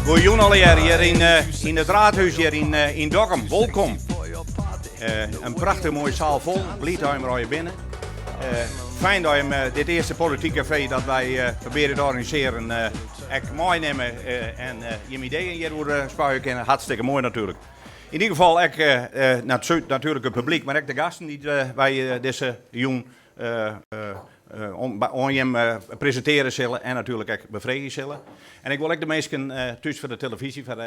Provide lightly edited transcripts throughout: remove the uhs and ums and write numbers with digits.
Goejûn allegear hjir yn, yn it Raadhûs hjir yn, yn Dokkum. Wolkom. In prachtich moaie saal fol. Bliid dat jim der allegear binne. Fijn dat jim dit earste polityk kafee dat wy probearje te organisearjen ek meinimme en jim ideeën hjiroer spuie kinne. Hartstikke moai natuerlik. Yn ieder gefal ek natuerlik it publyk, mar ek de gasten dy't wy dizze jûn oan jim presintearje sille en natuerlik ek befreegje sille. En ik wol ek de minsken thús foar de telefyzje, foar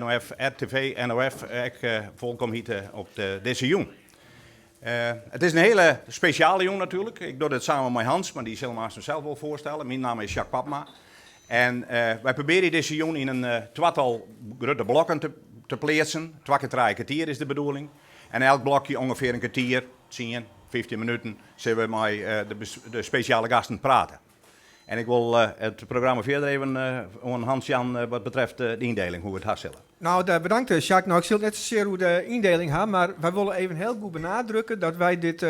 NOF, RTV, NOF, ek wolkom hite op dizze jûn. It is in hiele spesjale jûn natuerlik. Ik doch dit samen mei Hans, mar dy sil him aanst sels wol foarstelle. Myn namme is Jacques Papma. En wy probearje dizze jûn yn in twatal grutte blokken te pleatsen. Twa kear trije kertier is de bedoeling. En elk blokje ûngefear in kertier, tsien, 15 minuten, sille we mei de spesjale gasten prate. En ik wol it programma fierder even oan Hans jaan wat betreft de yndeling, hoe we it ha sille. Nou, bedankt Jacques. Nou, ik sil it net sasear oer de yndeling ha, mar wy wolle even hiel goed benadrukke dat wy dit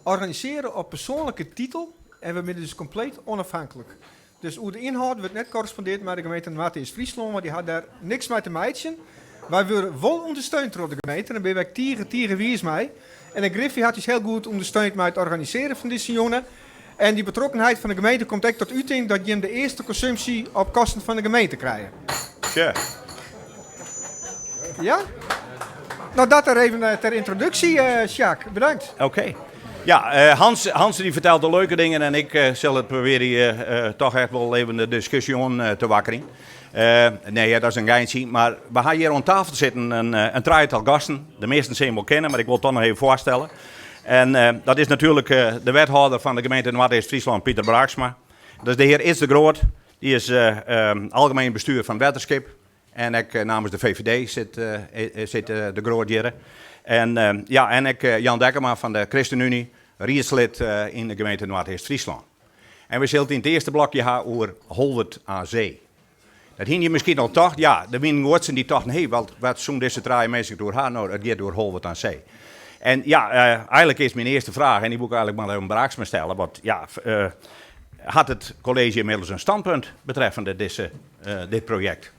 organisearje op persoanlike titel en we binne dus kompleet ûnôfhinklik. Dus oer de ynhâld wurdt net korrespondeard mei de gemeente Noardeast-Fryslân, want dy hat dêr niks mei te meitsjen. Wy wurde wol ûndersteund troch de gemeente, dêr binne wy ek tige, tige wiis mei. En de Griffy hat ús hiel goed ûndersteund mei it organisearjen fan dizze jûn. En dy betrokkenheid fan de gemeente komt ek tot uting dat jim de earste konsumpsje op kosten fan de gemeente krije. Tja. Ja? Nou, dat er even ter yntroduksje, Jacques. Bedankt. Oké. Ja, Hans, Hans dy fertelt de leuke dingen en ik sil it probearje toch echt wol even de diskusje oan te wakkerjen. Nee, dat is in geintsje. Mar we ha hjir oan tafel sitten in trijetal gasten. De measten sille jim wol kenne, mar ik wol it toch noch even foarstelle. En dat is natuerlik de wethâlder fan de gemeente Noardeast-Fryslân, Pieter Braaksma. Dat is de hear Ids de Groot, dy is algemeen bestuur fan it Wetterskip. En ek namens de VVD sit de Groot hjir. En ja, en ek Jan Dekkema fan de ChristenUnie, riedslid yn de gemeente Noardeast-Fryslân. En we sille it yn it earste blokje ha oer Holwert aan Zee. Dat hiene je miskien al tocht, ja, der wienen guodsen dy't tochten, hé, wat soene dizze trije minsken it oer ha? No, it giet oer Holwert aan Zee. En ja, eigenlik is myn earste fraach, en dy woe ik eigenlik mar even Braaksma stelle, want ja, hat it kolleezje ynmiddels in standpunt betreffende dizze, dit projekt?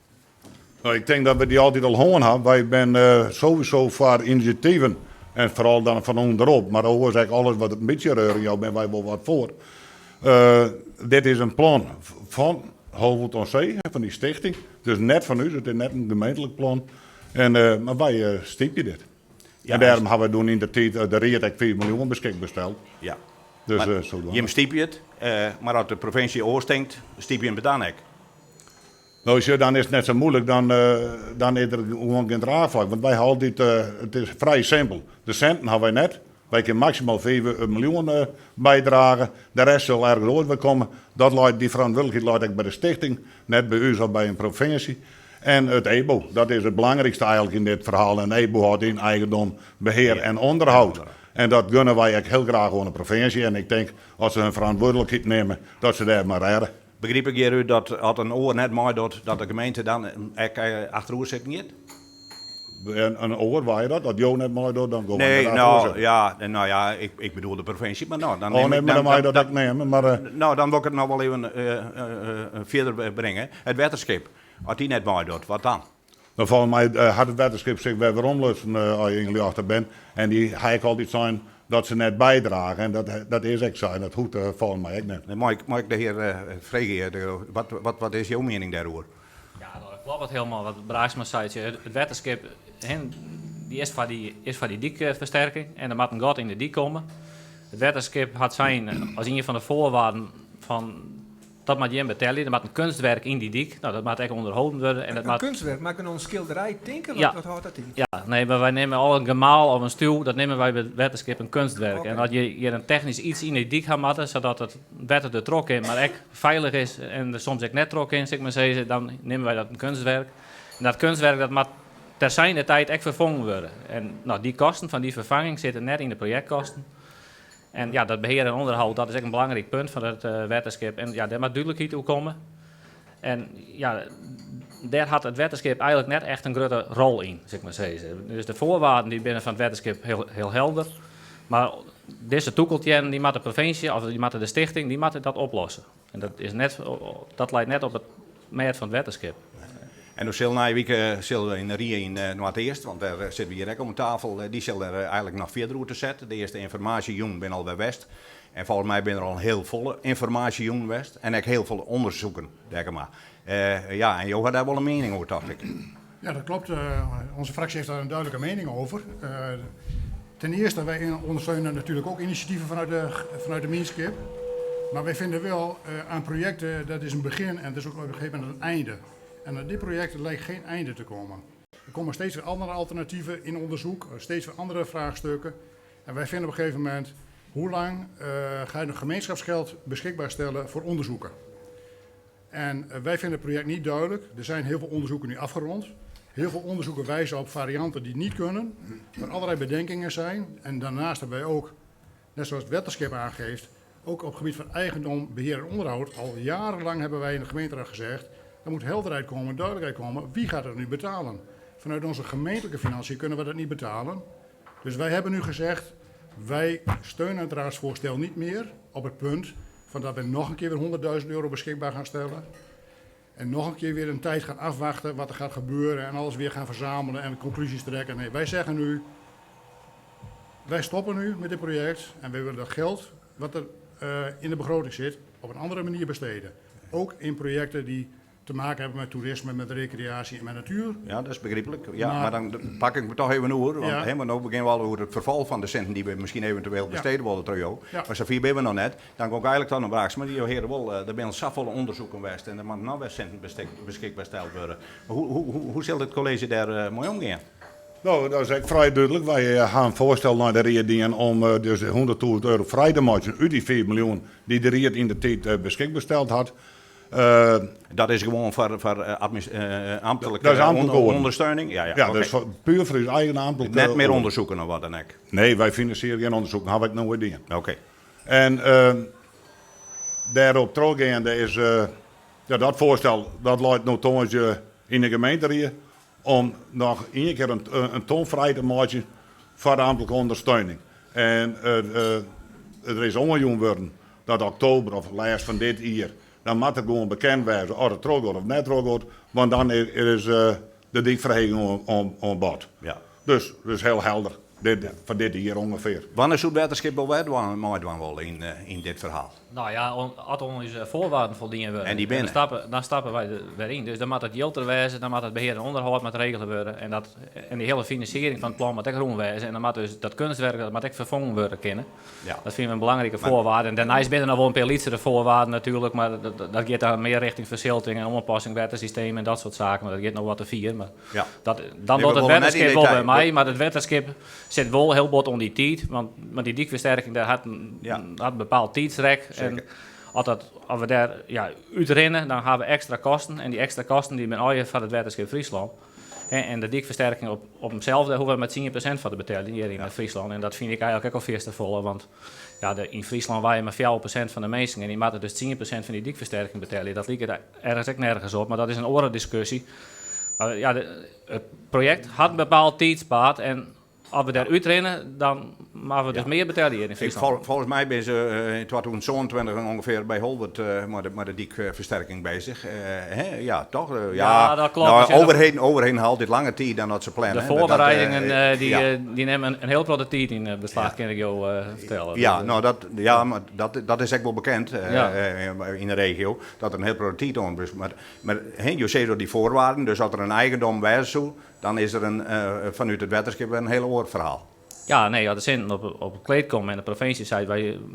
No, ik tink dat we dy altyd al hân ha. Wy binne sowieso foar inisjativen en foaral dan fan ûnderop, mar oars ek alles wat in bytsje reuring jout, binne wy wol wat foar. Dit is in plan fan Holwert oan See, fan dy stichting, dus net fan ús, it is net in gemeentlik plan. En, mar wy stypje dit. En dêrom ha wy doe yn de tiid de ried ek 5 miljoen beskikber steld. Ja. Dus, mar jim stypje it, mar as de provinsje oars tinkt, stypje jim it dan ek? No sjoch, dan is it net sa moeilik, dan, dan is der gewoan gjin draachflak. Want wy ha altyd, it is frij simpel, de sinten ha wy net. Wy kinne maksimaal 5 miljoen bydrage, de rest sil ergens oars wei komme. Dat leit, dy ferantwurdlikheid leit ek by de stichting, net by ús of by in provinsje. En it EBO, dat is it belangrykste eigenlik yn dit ferhaal. En EBO hâldt yn eigendom, behear en ûnderhoud. En dat gunne wy ek hiel graach oan de provinsje. En ik tink, as se hun ferantwurdlikheid nimme, dat se dêr mei rêde. Begryp ik hjirút dat as in oar net meidocht, dat de gemeente dan ek achteroer sitten giet? In oar wei dat? As jo net meidocht, dan gean we Nee, no ja, no ja, ik bedoel de provinsje, mar no, dan Oh nee, mar dan mei je dat ek neame, mar. No, dan wol ik it noch wol even fierder bringe. It wetterskip, as dy net meidocht, wat dan? No, folgens my hat it wetterskip sich wer weromlutsen as je ynljochte binne. En dy ha ek altyd sein dat se net bydrage. En dat is ek sa en dat hoecht folgens my ek net. Mei ik, mei ik de hear freegje, wat, wat, wat is jo miening dêroer? Ja, dat kloppet hielendal wat Braaksma seit. It wetterskip dy is foar dy, is foar dy dykfersterking en der moat in gat yn de dyk komme. It wetterskip hat sein as ien fan de foarwaarden fan Dat moat jim betelje. Der moat in kunstwerk yn dy dyk. No, dat moat ek ûnderholden wurde. En dat moat... In kunstwerk? Moat ik oan in skilderij tinke? Wat, wat hâldt dat yn? Ja, nee, mar wy nimme al in gemaal of in stuw, dat nimme wy by it wetterskip in kunstwerk. En as je hjir in technysk iets yn dy dyk ha moatte, sadat it wetter der troch kin, mar ek feilich is en der soms ek net troch kin, sil ik mar sizze, dan nimme wy dat in kunstwerk. En dat kunstwerk dat moat ter zijner tijd ek ferfongen wurde. En no, dy kosten fan dy ferfanging sitte net yn de projektkosten. En ja, dat behear en ûnderhâld, dat is ek in belangryk punt fan it wetterskip. En ja, dêr moat dúdlikheid oer komme. En ja, dêr hat it wetterskip eigenlik net echt in grutte rol yn, sil ik mar sizze. Dus de foarwaarden dy binne fan it wetterskip hiel, hiel helder. Mar dizze tûkelteammen, dy moat de provinsje of dy moatte de stichting, dy moatte dat oplosse. En dat is net, dat leit net op it. mêd fan it wetterskip. En dan sil nije wike sil yn de rie yn Noardeast, want dêr sitte we hjir ek om tafel, dy sil der eigenlik noch fierder oer te set. De earste ynformaasjejûn binne al wer west. En folgens my binne der al hiel folle ynformaasjejûnen west en ek hiel folle ûndersoeken, Dekkema. Ja, en jo ha dêr wol in miening oer, tocht ik. Ja, dat klopt. Onze fractie heeft daar een duidelijke mening over. Ten eerste, wij ondersteunen natuurlijk ook initiatieven vanuit de mienskip. Maar wij vinden wel aan projecten, dat is een begin en dat is ook op een gegeven moment een einde. En aan dit project lijkt geen einde te komen. Er komen steeds weer andere alternatieven in onderzoek, steeds weer andere vraagstukken. En wij vinden op een gegeven moment, hoe lang ga je nog gemeenschapsgeld beschikbaar stellen voor onderzoeken? En wij vinden het project niet duidelijk. Er zijn heel veel onderzoeken nu afgerond. Heel veel onderzoeken wijzen op varianten die niet kunnen, waar allerlei bedenkingen zijn. En daarnaast hebben wij ook, net zoals het wetterskip aangeeft, ook op het gebied van eigendom, beheer en onderhoud, al jarenlang hebben wij in de gemeenteraad gezegd, er moet helderheid komen, duidelijkheid komen, wie gaat dat nu betalen? Vanuit onze gemeentelijke financiën kunnen we dat niet betalen. Dus wij hebben nu gezegd, wij steunen het raadsvoorstel niet meer op het punt van dat we nog een keer weer €100.000 beschikbaar gaan stellen. En nog een keer weer een tijd gaan afwachten wat er gaat gebeuren en alles weer gaan verzamelen en conclusies trekken. Nee, wij zeggen nu, wij stoppen nu met dit project en wij willen dat geld wat er in de begroting zit op een andere manier besteden. Ook in projecten die te maken hebben met toerisme, met recreatie en met natuur. Ja, dat is begrijpelijk. Ja, maar dan pak ik me toch even oer. Want, hè, want nu beginnen we al over het verval van de centen die we misschien eventueel besteden willen door jou. Maar zover ben we nog net. Dan kom ik eigenlijk dan naar Braaksma. Die heren wel, er zijn zoveel onderzoeken geweest en er moeten nog weer centen beschikbaar gesteld worden. Maar hoe zal het college daar mee omgaan? Nou, dat is echt vrij duidelijk. Wij gaan voorstel naar de Ried dienen om dus €100.000 vrij te maken uit die 4 miljoen die de Ried in de tijd beschikbaar gesteld had. Dat is gewoon voor ambtelijke Dat is ambtelijke orde. ondersteuning? Ja, ja, Ja, oké. dat is puur voor uw eigen ambtelijke Net meer orde. onderzoeken of wat dan ook? Nee, wij financieren geen onderzoek, dat heb ik nooit gedaan. Oké. En daarop teruggaande is ja, dat voorstel, dat loopt nu tongetje in de gemeente om nog één keer een ton vrij te maken voor de ambtelijke ondersteuning. En er is ongejoen worden dat oktober of laatst van dit jaar, dan moet het gewoon bekend worden of het terug gaat of net terug gaat, want dan is de dijkverheging aan bod. Dus dat is heel helder, voor dit jaar ongeveer. Wanneer zou het wetterskip wel meedoen willen in dit verhaal? Nou ja, als onze voorwaarden voldien worden. En die binnen. Dan stappen wij er weer in. Dus dan moet het geld er wezen, dan moet het beheer en onderhoud moet regelen worden. En die hele financiering van het plan moet ook rond wezen. En dan moet dus dat kunstwerk, dat moet ook vervangen worden kunnen. Dat vinden we een belangrijke voorwaarde. En daarnaast binnen nog wel een paar lietsere voorwaarden natuurlijk, maar dat gaat dan meer richting verzilting en oanpassing wettersysteem en dat soort zaken. Maar dat gaat nog wat te vier. Maar dan Nee, wordt we het willen net in wetterskip wel detail. bij mij, maar het wetterskip zit wel heel bot om die tijd. Want die dijkversterking, daar had een bepaald tijdsrek. En als we daar, ja, uitrennen, dan gaan we extra kosten. En die extra kosten die ben al van het wetterskip Friesland. En de dijkversterking op hemzelf, daar hoeven we met 10% van te betalen hier in Friesland. En dat vind ik eigenlijk ook al veel te volle, want ja, in Friesland wij maar 4% van de mensen en die moeten dus 10% van die dijkversterking betalen. Dat lijkt er ergens ook nergens op, maar dat is een oren discussie. Maar ja, het project had een bepaald tijdspad en als we daar uitrennen, dan mogen we dus meer betalen hier in Friesland. Volgens mij ben ze in 2022 ongeveer bij Holwerd met de dijkversterking bezig. Hè? Ja, toch? Ja. Ja, dat klopt. Nou, Dus ja, dat overheden haalt dit lange tijd dan dat ze plannen, De hè. voorbereidingen, die nemen een heel grote tijd in beslag, kan ik jou vertellen. Ja, Dus, nou, dat, ja, maar dat is echt wel bekend in de regio, dat er een heel grote tijd om is. Maar hè, je ziet door die voorwaarden, dus als er een eigendom wijst zo, dan is er vanuit het wetterskip een heel oor verhaal. Ja, nee, ja, de zin op het kleed komen en de provincie zei,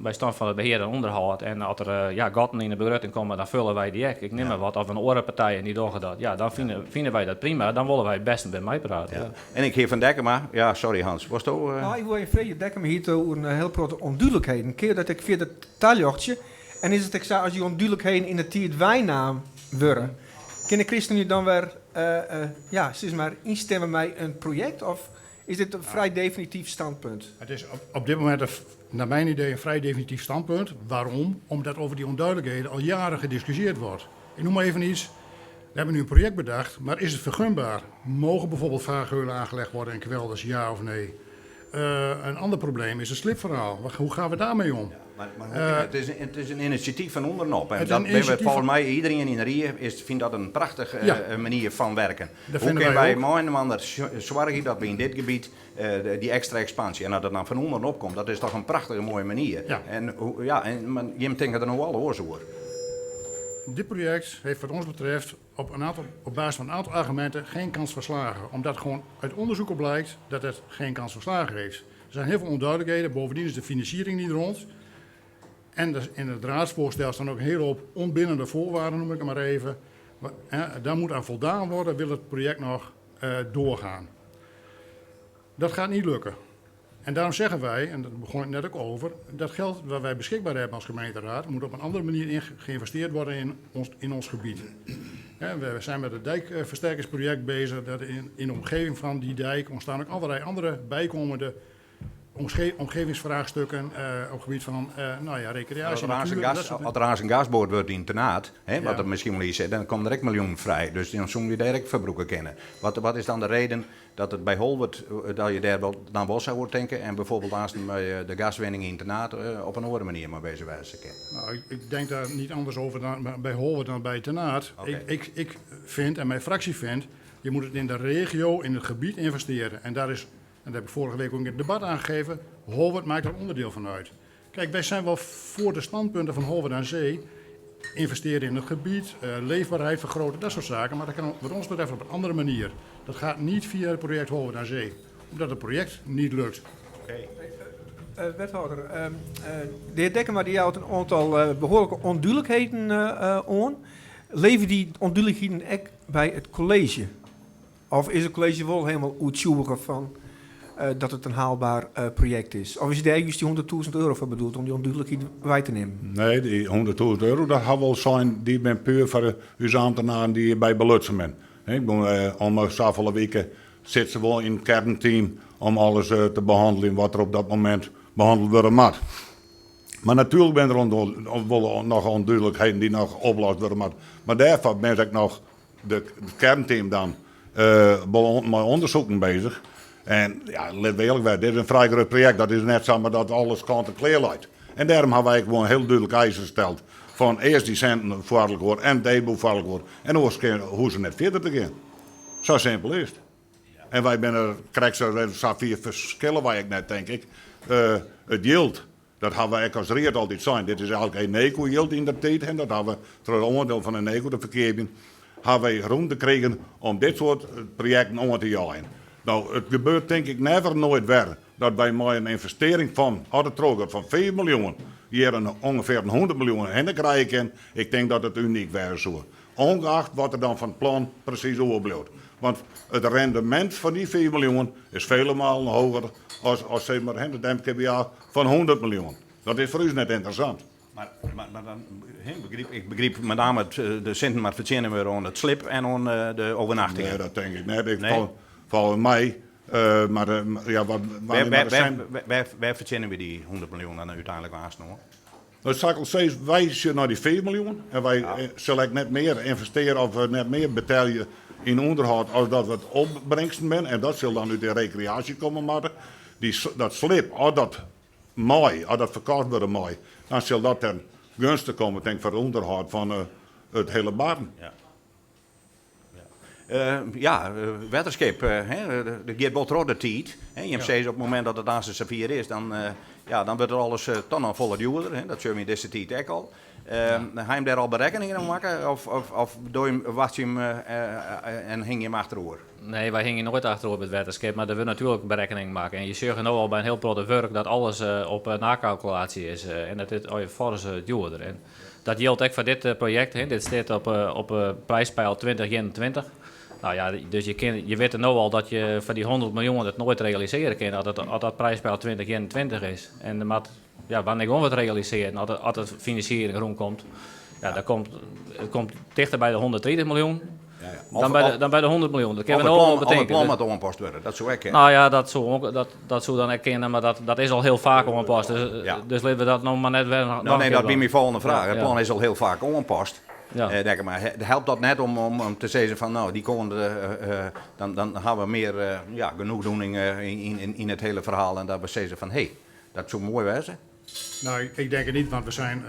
wij staan van het beheer en onderhoud. En als er ja, gaten in de begrutting komen, dan vullen wij die ek. Ik neem maar wat, of een orenpartij en die doen dat. Ja, dan vinden wij dat prima, dan willen wij het beste bij mij praten. Ja. En ik geef van Dekkema, ja, sorry Hans, was het ook? Nou, ik wil even vragen, Dekkema hier over een heel grote onduidelijkheden. Een keer dat ik via dat taljochtje, en is het ik zei, als die onduidelijkheden in de tijd wijnaam worden, kan de ChristenUnie dan weer ja, zeg maar, instemmen met een project? Of is dit een vrij definitief standpunt? Het is op dit moment, naar mijn idee, een vrij definitief standpunt. Waarom? Omdat over die onduidelijkheden al jaren gediscussieerd wordt. Ik noem maar even iets. We hebben nu een project bedacht, maar is het vergunbaar? Mogen bijvoorbeeld vaargeulen aangelegd worden in kwelders, ja of nee? Een ander probleem is het slibverhaal. Hoe gaan we daarmee om? Maar, maar het is een initiatief van onderop. En dat ben we, volgens mij, iedereen in de Rie is, vindt dat een prachtige manier van werken. Dat Hoe vinden kunnen wij wij ook. mei zorgen dat we in dit gebied die extra expansie, en dat het dan van onderop komt, dat is toch een prachtige mooie manier. Ja. En, ja, en, maar je denkt er nog wel oors over. Dit project heeft wat ons betreft op basis van een aantal argumenten geen kans van slagen. Omdat gewoon uit onderzoeken blijkt dat het geen kans van slagen heeft. Er zijn heel veel onduidelijkheden, bovendien is de financiering niet rond. En in het raadsvoorstel staan ook een hele hoop ontbindende voorwaarden, noem ik het maar even. Daar moet aan voldaan worden, wil het project nog doorgaan. Dat gaat niet lukken. En daarom zeggen wij, en daar begon ik net ook over, dat geld wat wij beschikbaar hebben als gemeenteraad moet op een andere manier geïnvesteerd worden in ons gebied. We zijn met het dijkversterkingsproject bezig. Dat in de omgeving van die dijk ontstaan ook allerlei andere bijkomende omgevingsvraagstukken op het gebied van recreatie, Als er haast een natuur, gas- dat soort als er haast een gasboord wordt in Ternaard, hè, wat er misschien wel is, hè, dan komt er ook miljoen vrij. Dus dan zullen je daar ook verbroeken kennen. Wat is dan de reden dat het bij Holwerd, dat je daar wel, dan wel zou worden denken en bijvoorbeeld haast bij de gaswinning in Ternaard op een andere manier maar bezig wijze kennen? Ik denk daar niet anders over dan bij Holwerd dan bij Ternaard. Ik vind, en mijn fractie vindt, je moet het in de regio, in het gebied investeren. En daar is, en dat heb ik vorige week ook in het debat aangegeven, Holwerd maakt daar onderdeel van uit. Wij zijn wel voor de standpunten van Holwerd aan Zee. Investeren in het gebied, leefbaarheid vergroten, dat soort zaken. Maar dat kan wat ons betreft op een andere manier. Dat gaat niet via het project Holwerd aan Zee, omdat het project niet lukt. Wethouder, de heer Dekkema die houdt een aantal behoorlijke onduidelijkheden aan. Leven die onduidelijkheden ook bij het college? Of is het college wel helemaal uitzoeken van dat het een haalbaar project is? Of is daar juist die 100.000 euro voor bedoeld om die onduidelijkheid bij te nemen? Nee, die 100.000 euro, dat gaat wel zijn, die ben puur voor uw ambtenaren die bij belutsen zijn. Hè, ik ben om zoveel weken zit ze wel in het kernteam om alles te behandelen wat er op dat moment behandeld worden moet. Maar natuurlijk ben er wel nog onduidelijkheden die nog opgelost worden moeten. Maar daarvoor ben ik nog het kernteam dan met onderzoeken bezig. En ja, let wel eerlijk bij, dit is een vrij groot project. Dat is net zo maar dat alles kant en klaar lijkt. En daarom hebben wij gewoon heel duidelijk eisen gesteld. Van eerst die centen voorwaardelijk worden en de voorwaardelijk worden. En hoe ze net verder te gaan. Zo simpel is het. En wij zijn er, krijg zo, zo vier verschillen waar ik net denk ik. Het yield, dat hebben wij als Riet altijd zijn. Dit is eigenlijk een Eneco-yield in de tijd. En dat hebben we, terwijl het onderdeel van een Eneco, de verkeering, hebben wij ruimte gekregen om dit soort projecten om te jagen. Het gebeurt denk ik never nooit weer dat wij maar een investering van, had het terug, van 4 miljoen, hier ongeveer een 100 miljoen heen krijgen. Ik denk dat het uniek wäre zo. Ongeacht wat er dan van het plan precies overblijft. Want het rendement van die 4 miljoen is vele malen hoger als het MKBA van 100 miljoen. Dat is voor u net interessant. Maar dan, hè, ik begreep met name de centen maar verzinnen we aan het slib en aan de overnachtingen. Nee, dat denk ik net. Ik Nee? val mij. Maar ja, wat, Waar wanneer maar de cent- verzinnen we die 100 miljoen dan uiteindelijk aan, hoor? Nou, zal ik al zeggen, wij zitten naar die 4 miljoen en wij, zullen ik net meer investeren of net meer betalen in onderhoud als dat we het opbrengsten zijn. En dat zal dan uit de recreatie komen, maar dat slib, als dat mooi, als dat verkocht wordt mooi, dan zal dat ten gunste komen, denk ik, voor het onderhoud van het hele baan. Ja. Wetenschap, hè, de gaat wel door de tijd. Hè, je hebt steeds op het moment dat het aan zijn vier is, dan wordt er alles toch nog volle duurder. Hè. Dat zullen we in deze tijd ook al. Ga je hem daar al berekeningen aan maken? Of doe je hem, wacht je hem en hing je hem achterover? Nee, wij hingen nooit achterover met wetenschap, maar daar wil natuurlijk berekeningen maken. En je ziet nu al bij een heel grote werk dat alles op nakalculatie is. En dat is al fors duurder. En dat geldt ook voor dit project. Hè. Dit staat op prijspeil 2021. Dus je weet er nou al dat je voor die 100 miljoen het nooit realiseren kan, als dat prijspeil 2021 is. En de mat, ja, wanneer gaan we het realiseren? Als de financiering rondkomt, ja, dan komt, het komt dichter bij de 130 miljoen dan bij de 100 miljoen. Dat kunnen we nou al Of het bedenken. plan moet aangepast worden, dat zou ik, hè? Nou ja, dat zou ook, dat, dat zou dan ook kunnen, maar dat is al heel vaak aangepast. Dus laten we dat nog maar net weer nog een Nee, keer dat doen. is mijn volgende vraag. Het plan is al heel vaak aangepast. Ja. Denk maar, helpt dat net om te sizzen fan no, dy kommende, dan ha we mear ja, genoegdoening yn it hiele ferhaal en dat we sizze fan hé, dat soe moai wêze? Nou, ik denk het niet, want we zijn,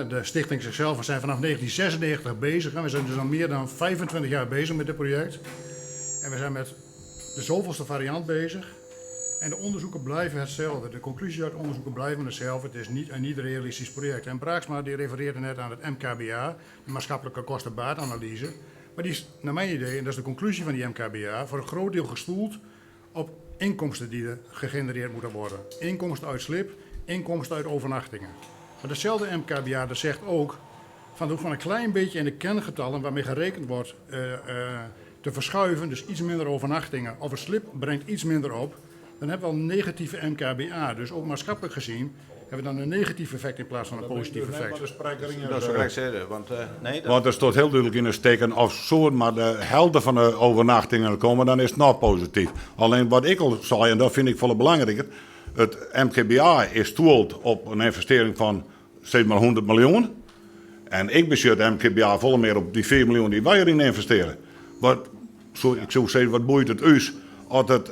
de stichting zichzelf, we zijn vanaf 1996 bezig. En we zijn dus al meer dan 25 jaar bezig met dit project. En we zijn met de zoveelste variant bezig. En de onderzoeken blijven hetzelfde. De conclusies uit onderzoeken blijven hetzelfde. Het is niet een niet realistisch project. En Braaksma die refereerde net aan het MKBA, de maatschappelijke kosten-baatanalyse. Maar die is, naar mijn idee, en dat is de conclusie van die MKBA, voor een groot deel gestoeld op inkomsten die er gegenereerd moeten worden. Inkomsten uit slib, inkomsten uit overnachtingen. Maar datzelfde MKBA dat zegt ook van er hoeft maar een klein beetje in de kengetallen waarmee gerekend wordt te verschuiven, dus iets minder overnachtingen of het slib brengt iets minder op, dan hebben we al een negatieve MKBA. Dus ook maatschappelijk gezien hebben we dan een negatief effect in plaats van een positief effect. Dat zou ik zeggen, want nee, dat... Want er staat heel duidelijk in de steken of zo, maar de helft van de overnachtingen komen, dan is het nog positief. Alleen wat ik al zei, en dat vind ik veel belangrijker, het MKBA is stoeld op een investering van zeg maar 100 miljoen. En ik bezit het MKBA volle meer op die 4 miljoen die wij erin investeren. Wat, zo, ik zou zeggen, wat boeit het us als het,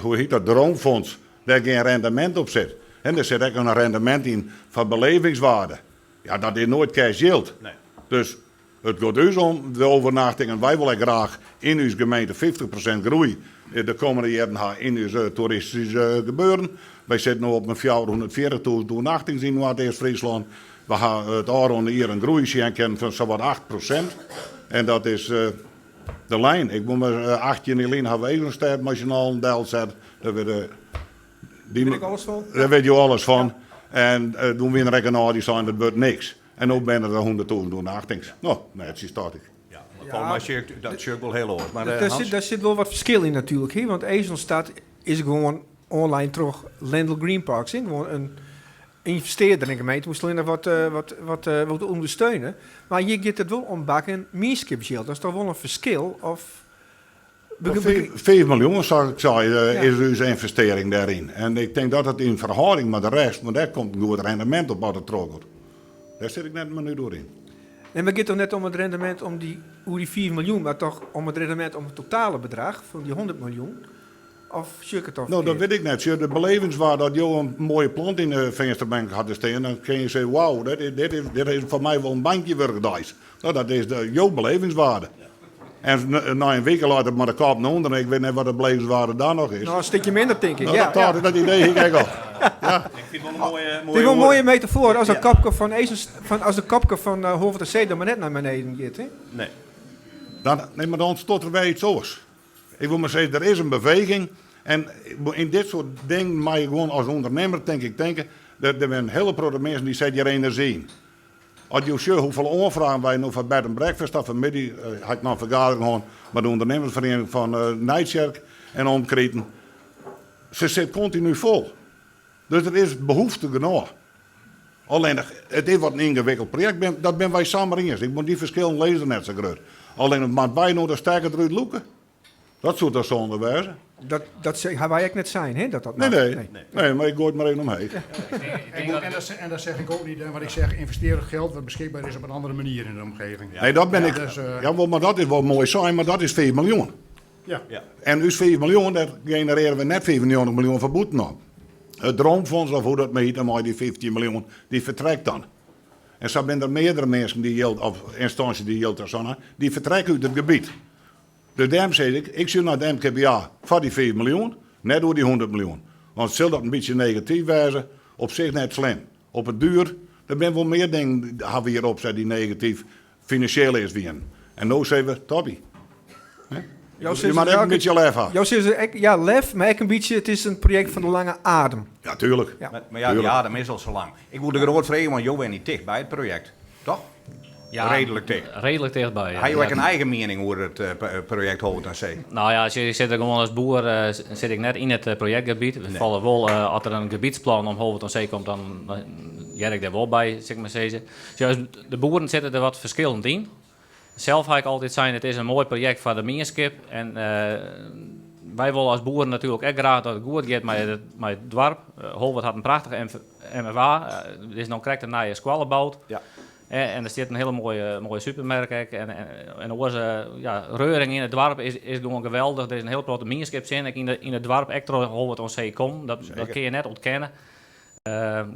hoe heet dat, droomfonds, daar geen rendement op zit. En er zit ook een rendement in van belevingswaarde. Ja, dat is nooit cash yield. Nee. Dus het gaat dus om de overnachting. En wij willen graag in onze gemeente 50% groei de komende jaren ha in onze toeristische gebeuren. Wij zitten nu op een 440.000 overnachtingen in Noordoost-Friesland. We hebben het jaar hier een groei zien van zowat 8%. En dat is de lijn. Ik moet maar 18 in lijn hebben we een machinaal een del zet. Daar weet, die Weet ik alles van? Daar weet je alles van. En doen we in de die zijn, dat wordt niks. En ook ben er 100.000 overnachtings. Nou, net start ik. Ja, maar volgens mij zie ik, dat zie ik wel heel hoor. Maar, Hans? Daar zit wel wat verschil in natuurlijk. Hè? Want Esonstad is gewoon online terug Landal Green Parks in. Gewoon een investeerder in de gemeente moest alleen nog wat ondersteunen. Maar je gaat het wel om bakken mienskipsgeld. Dat is toch wel een verschil? Of 5 miljoen, zou ik zeggen, Ja. is dus investering daarin. En ik denk dat het in verhouding met de rest, want daar komt een goed rendement op wat het terug wordt. Daar zit ik net een minuut door in. Nee, maar het gaat toch net om het rendement om die, hoe die 4 miljoen, maar toch om het rendement om het totale bedrag van die 100 miljoen? Of zie ik het toch Nou, dat verkeerd? weet ik net. Zie je, de belevingswaarde dat je een mooie plant in de vensterbank had te staan, dan kun je zeggen, wauw, dit is voor mij wel een bankje werkdijs. Nou, dat is de, jouw belevingswaarde. En na een week later maar de kop naar onder en ik weet net wat de belevingswaarde daar nog is. Nou, een stukje minder, denk ik. Nou, ja, ja. dat idee ik al. Ja. Ik vind het wel een mooie, Het is wel een mooie metafoor als de kapke van Ezens, van, als de kapke van Hof de Zee dan maar net naar beneden gaat. Hè? Nee. Dan, nee, maar dan stotteren wij iets oors. Ik wil maar zeggen, er is een beweging. En in dit soort dingen mag je gewoon als ondernemer, denk ik, denken, dat er zijn een hele grote mensen die zetten hier energie in. Als je ziet hoeveel aanvragen wij nu van bed and breakfast, dat vanmiddag had ik nog een vergadering gehad met de ondernemersvereniging van Nijtjerk en omkreten. Ze zit continu vol. Dus er is behoefte genoeg. Alleen, het is wat een ingewikkeld project, dat ben wij samen eens. Ik moet die verschillen lezen net zo groot. Alleen, het maakt wij nou de sterker eruit loeken. Dat soort dat zonde wijzen. Dat hebben wij ook net zijn, hè? Dat dat Nee, nou- nee. Nee, maar ik gooi het maar even omheen. En dat zeg ik ook niet. Hè, want ik zeg, investeer het geld wat beschikbaar is op een andere manier in de omgeving. Nee, dat ben Ja, ik. dus, ja, wel, maar dat is wel mooi saai, maar dat is 4 miljoen. Ja. Ja. En dus 4 miljoen, daar genereren we net 95 miljoen van boete op. Het droomfonds, of hoe dat heet, dan maar die 15 miljoen, die vertrekt dan. En zo zijn er meerdere mensen die geld, of instanties die geld daar zijn, die vertrekken uit het gebied. Dus daarom zeg ik, ik zie naar het MKBA van die 4 miljoen, net door die 100 miljoen. Want zal dat een beetje negatief wijzen, op zich net slim. Op het duur, er zijn wel meer dingen die hebben we hier op zet die negatief financieel is weer. En nu zeggen we, toppie. Hè? Jouw Je zin mag is even een elke- beetje lef hebben. Jouw zin is echt, ja, lef, maar ook een beetje, het is een project van de lange adem. Ja, tuurlijk. Ja. Maar ja, die Tuurlijk. adem is al zo lang. Ik moet de groot vragen, want jou bent niet dicht bij het project, toch? Ja, Redelijk dicht. Redelijk dichtbij. Ja. Had je ook Ja. een eigen mening over het project Holwerd aan Zee? Nou ja, als je zit er gewoon als boer, zit ik net in het projectgebied. We vallen wel, als er een gebiedsplan om Holwerd aan Zee komt, dan jij ik daar wel bij, zeg maar zeggen. Dus de boeren zitten er wat verschillend in. Zelf ga ik altijd zijn, het is een mooi project voor de mienskip. En wij willen als boeren natuurlijk echt graag dat het goed gaat met het dorp. Holwerd had een prachtige MFA. Er is nog correct een nieuwe squallenboot. Ja. En der stiet in hiele moaie, moaie supermerk ek. En, en oars, ja, reuring yn it doarp is, is gewoan geweldich. Der is in hiel protte mienskipssin ek yn, de, yn it doarp, ek troch Holwert oan See kommen. Dat, dat kinne je net ûntkenne.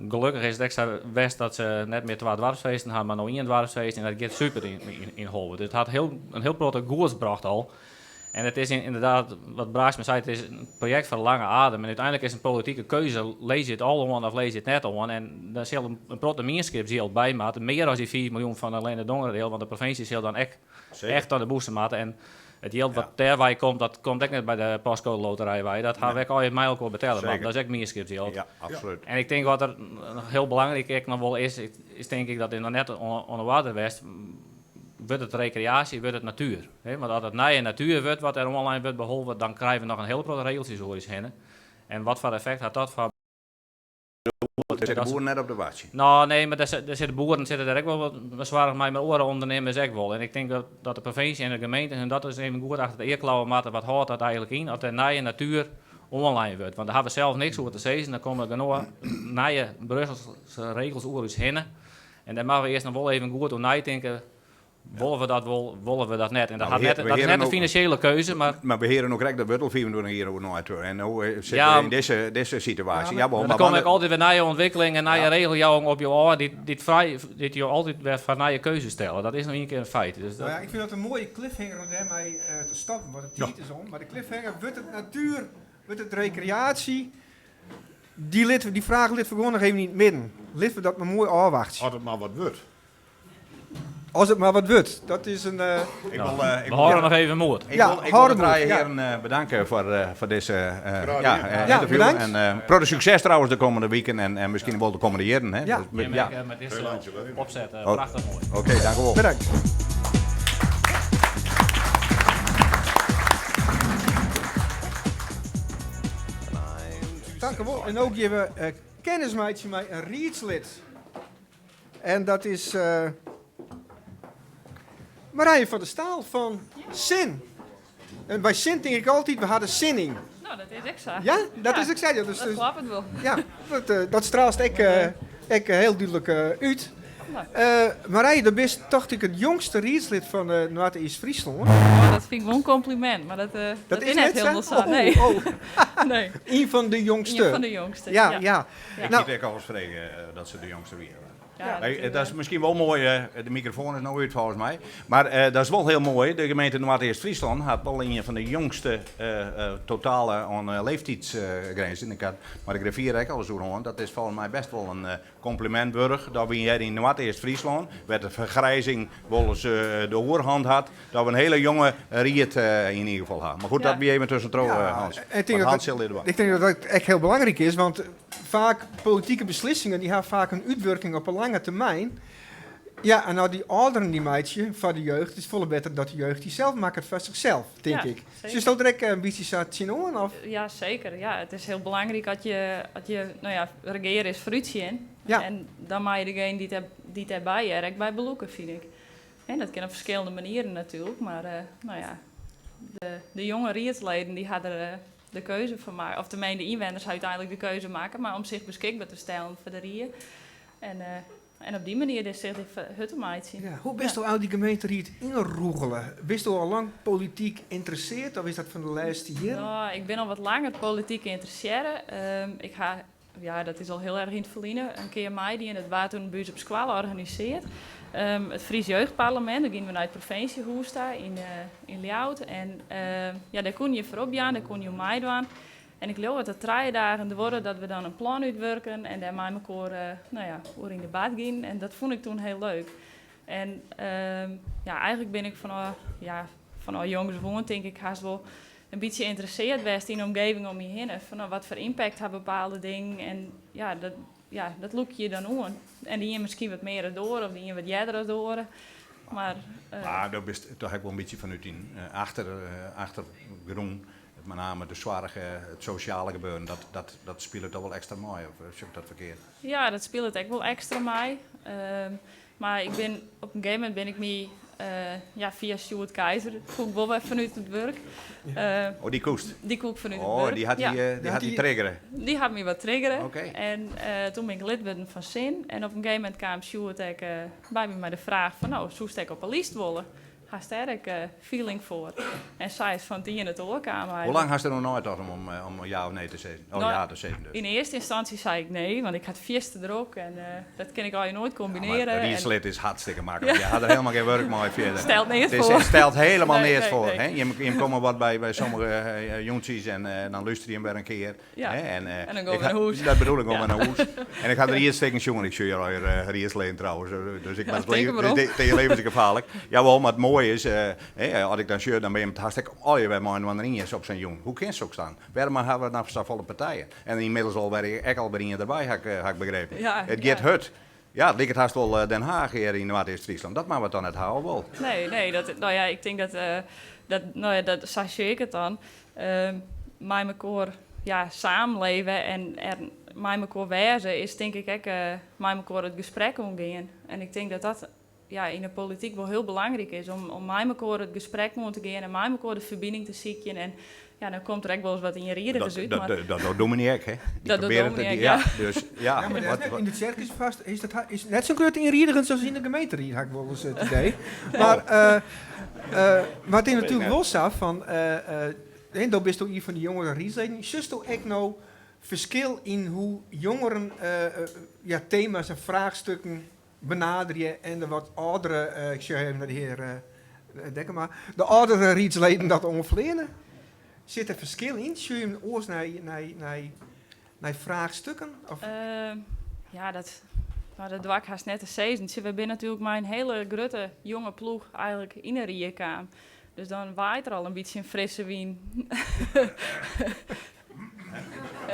Gelokkich is it ek sa west dat se net mear twa doarpsfeesten ha, mar no ien doarpsfeest. En dat giet super yn, yn, yn Holwert. Dus it hat heel, in hiel protte goeds brocht al. En it is ynderdaad, wat Braaksma sei, it is in projekt foar de lange adem. En úteinlik is it in politike keuze, lizze je it al oan of lizze je it net oan. En dêr sil in protte mienskipsjild by moatte, mear as dy 5 miljoen fan allinne Dongeradiel, want de provinsje sil dan ek echt oan de bûse moatte. En it jild wat dêrwei komt, dat komt ek net by de Postcode Loterij wei. Dat ha we ek allegear mei elkoar betelle, want dat is ek mienskipsjild. Ja, absolút. En ik tink wat der noch hiel belangryk ek noch wol is, is tink ik dat is noch net oan de oarder west, Wurdt it rekreaasje, wurdt it natuer? Want as it nije natuer wurdt wat der oanlein wurdt by Holwert, dan krije we noch in hiele protte regeltsjes oer ús hinne. En wat foar effekt hat dat foar. Dêr sitte boeren net op te wachtsjen. No, nee, mar dêr sitte boeren sitte dêr ek wol wat soarch mei, mar oare ûndernimmers ek wol. En ik tink dat de provinsje en de gemeente hun dat ris even goed achter de ear klauwe moatte, wat hâldt dat eigenlik yn as der nije natuer oanlein wurdt? Want dêr hawwe we sels niks oer te sizzen, dan komme der genôch nije Brusselse regels oer ús hinne. En dêr moatte we earst noch wol even goed oer neitinke, wolle we dat wol, wolle we dat net? En dat, hat net, dat is net in finansjele keuze, mar... Mar we hearre no krekt dat wurd al 25 jier oer nei en no sitte we yn dizze, dizze situaasje. Ja, mar der komme ek altyd wer nije ûntwikkelingen en nije regeljouwing op jo ôf dy't, dy't, frij, dy't jo altyd wer foar nije keuzes stelle. Dat is no ien kear in feit. Dus dat... Nou ja, ik fyn dat in moaie cliffhanger om dêrmei te stoppen, want de tiid is om. Mar de cliffhanger, wurdt it natuer, wurdt it rekreaasje? Dy, litte, dy fraach litte we gewoan noch even yn it midden. Litte we dat mar moai ôfwachtsje. As it mar wat wurdt. As it mar wat wurdt. Dat is in. Ik wol, ik we hâlde noch even moed. Ik wol, ik wol de trije hearen bedanke foar, foar dizze ja, interview. Bedankt. En protte sukses trouwens de kommende wiken en, en miskien wol de kommende jierren. Hè. Ja. Dus, ja. Met dizze opset, prachtich moai. Oké, okay, dank u wol. Bedankt. Tankewol. En no gean we kennis meitsjen mei in riedslid. En dat is Marije van der Staal fan Sin. En by Sin tink ik altyd, we ha der sin yn. No, dat is ek sa. Ja, dat is ek sa. Ja, dus, dat kloppet wol. Ja, dat, dat straalst ek, ek hiel dúdlik út. Marije, do bist tocht ik it jongste riedslid fan Noardeast-Fryslân. Oh, dat fyn ik wol in kompliment, mar dat, dat, is net hielendal sa. Nee. Oh, oh. Nee. Ien fan de jongste. Ien fan de jongste, ja. Ja, ja. Ik hie ek al ris frege dat se de jongste wie. Ja, dat, dat is miskien wol moai, de mikrofoan is no út folgens my. Mar dat is wol hiel moai, de gemeente Noardeast-Fryslân hat wol ien fan de jongste totale oan leeftiidsgrinzen. Ik ha mei de griffier ek al ris oer hân, dat is folgens my best wol in Kompliment wurdich dat we hjir yn Noardeast-Fryslân, wêr't de fergrijzing wolris de oerhand hat, dat we in hiele jonge ried yn ieder gefal ha. Mar goed, dat wie even tuskentroch, Hans. Want Hans sil dit dwaan. Ik tink dat dat ek hiel belangryk is, want faak politike beslissingen dy ha faak in útwurking op 'e lange termyn. Ja, en as dy âlderen dy meitsje foar de jeugd, is it folle better dat de jeugd dy sels makket foar sichsels, tink ik. Sjochst dat der ek in bytsje sa tsjinoan? Of? Ja, seker. Ja, it is hiel belangryk as je, as je, no ja, regeare is foarútsjen. En dan meie degene dy't, dy't dêrby hearre ek by belûke, fyn ik. En dat kin op ferskillende manieren natuerlik, mar no ja, de, de jonge riedsleden dy ha der de keuze foar makke, of teminsten de ynwenners ha úteinlik de keuze makke, mar om sich beskikber te stellen foar de rie. En En op dy manier dus sich hurd te meitsjen. Ja, hoe bisto ôf dy gemeenteried ynrûgele? Bisto al lang polityk ynteresseard of is dat fan de lêste jierren? No, ik bin al wat langer polityk ynteressearre. Ik ha, ja, dat is al hiel erg yn it ferline, in kear meidien. Dat waard toen by ús op skoalle organiseard. It Fries Jeugdparlement, dan giene we nei it provinsjehûs ta yn, yn Ljouwert. En ja, dêr koene je foar opjaan, dêr koene je meidwaan. En ik leau dat it trije dagen duorre dat we dan in plan útwurken en dêr mei mekoar nou ja, oer yn debat gienen. En dat fûn ik toen hiel leuk. En ja, eigenlik bin ik fanôf, ja, fanôf jongs af oan tink ik hast wol in bytsje ynteresseard west yn de omgeving om my hinne. Fan no, wat foar impact ha bepaalde dingen en ja, dat, ja, dat lûkt je dan oan. En de ien miskien wat mear as de oare of de ien wat earder as de oare. Mar, Mar do bist toch ek wol in bytsje fanút dyn achtergrûn Met name de soarch, it sosjale gebeuren, dat, dat, dat spilet toch wol ekstra mei, of sjoch ik dat ferkeard? Ja, dat spilet ek wol ekstra mei. Mar ik bin, op in gegeven momint bin ik my Ja, fia Sjoerd Keizer koe ik wol wer fanút it wurk. Oh, dy koest? Dy koe ik fanút it Oh, wurk. dy hat dy, Ja. dy hat dy triggere. Dy hat my wat triggere. Oké. En toen bin ik lid wurden fan SIN. En op in gegeven momint kaam Sjoerd ek by my mei de fraach fan, no, soest ek op 'e list wolle? Hast dêr ek feeling foar? En sa is fan it ien it oar kaam Hoe eigentlik. lang hast der oer neitocht om, om ja of nee te sizzen? Oh, Nou, ja te sizzen dus. Yn earste ynstânsje sei ik nee, want ik ha it fierste drok en dat kin ik allegear noait Ja, maar kombinearje. En riedslid is hartstikke maklik. Je ha der helemaal gjin wurk mei fierder. Stelt neat Het is, foar. het stelt helemaal Nee, neat nee, foar. nee. Hè? Jim komme wat by, by sommige jûntsjes en dan lústerje jim wer in kear. Ja. Hè? En, En dan gean ik we ha- nei hûs. Dat bedoel ik, gean we nei hûs. En ik ha der riedstikken sjoen. Ik sjoch hjir allegear riedsleden trouwens. Dus ik Ja, ben tink het maar op. tegen levensgevaarlijk. Jawel, maar het mooie is, hè, as ik dan sjoch, dan binne jim it hast ek allegear wer mei-inoar iens op sa'n jûn. Hoe kin soks dan? Wêrom hawwe we dan safolle partijen? En ynmiddels al wer, ek al wer ien derby, ha ik, ha ik begrepen. Ja, It giet ja. hurd. Ja, it liket hast wol Den Haag hjir yn Noardeast-Fryslân. Dat moatte we dan net hawwe, wol? Nee, nee, dat, no ja, ik tink dat, dat, no ja, dat, sa sjoch ik it dan. Mei mekoar, ja, samenleve en er mei mekoar wêze is tink ik ek mei mekoar it gesprek oangean. En ik tink dat dat, ja, yn de polityk wol hiel belangryk is om, om mei mekoar it gesprek oan te gean en mei mekoar de ferbining te sykjen. En ja, dan komt der ek wolris wat ienriedigens Dat, út, dat, mar dat, dat docht dominee ek, hè? Die Dat docht probeert het, dominee die- ek, ja. ja. Dus, ja. Ja, maar dat is wat- net, wat- yn de tsjerke is fêst, is dat is net sa'n grutte ienriedigens as yn de gemeenteried, ha ik wolris it idee. Mar, mar it is natuerlik wol sa fan, en do bist ien fan de jongere riedsleden, sjochsto ek no ferskil yn hoe jongeren ja, tema's en fraachstikken benaderje en de wat âldere, ik sjoch even nei de hear Dekkema, de âldere riedsleden dat oanfleane? Sit der ferskil yn? Sjogge jim oars nei, nei, nei, nei fraachstikken? Of? Ja, dat, no, dat doar ik hast net te sizzen. Sjoch, we binne natuerlik mei in hiele grutte jonge ploech eigentlik yn de rie kaam. Dus dan waait der al in bytsje in frisse wyn.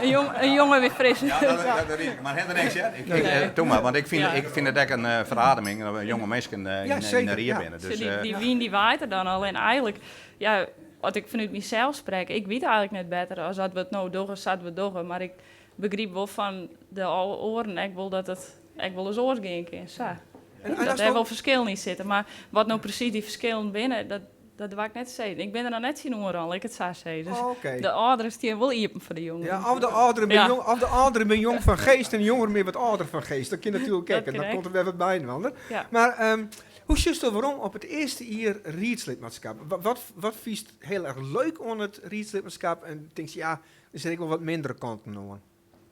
Een, jong, in jonge weer fris. Ja, dat, dat, dat, mar ha der niks, hear. Ik, ik, Nee. doe mar, want ik fyn, Ja. ik fyn it ek in ferademing dat jonge minsken Ja, yn de seker, rie ja. binne. Dus, Dy, dy wyn dy waait der dan al. En eigentlik, ja, as ik fanút mysels sprek, ik wit eigentlik net better as dat we it no dogge sa't we it dogge. Mar ik begryp wol fan de oaren ek wol dat it ek wolris oars gean kin. Sa. En, en Dat as dêr do- wol ferskillen yn sitte. Mar wat no presys dy ferskillen binne, dat, dat doar ik net te sizzen. Ik bin der noch net tsjinoer rûn, lit ik it sa sizze. Dus Oh, oké. de âlderen stean wol iepen foar de jongeren. Ja, of de âlderen binne Ja. jong, of de âlderen binne jong fan geast en de jongeren binne wat âlder fan geast. Dat kin natuerlik Dat ek. En kin dan ek. komt der wer wat by inoar. Ja. Mar ehm, hoe sjochsto werom op it earste jier riedslidmaatskip? Wat, wat, wat fynst hiel erch leuk oan it riedslidmaatskip en tinkst, ja, der sitte ek wol wat mindere kanten oan?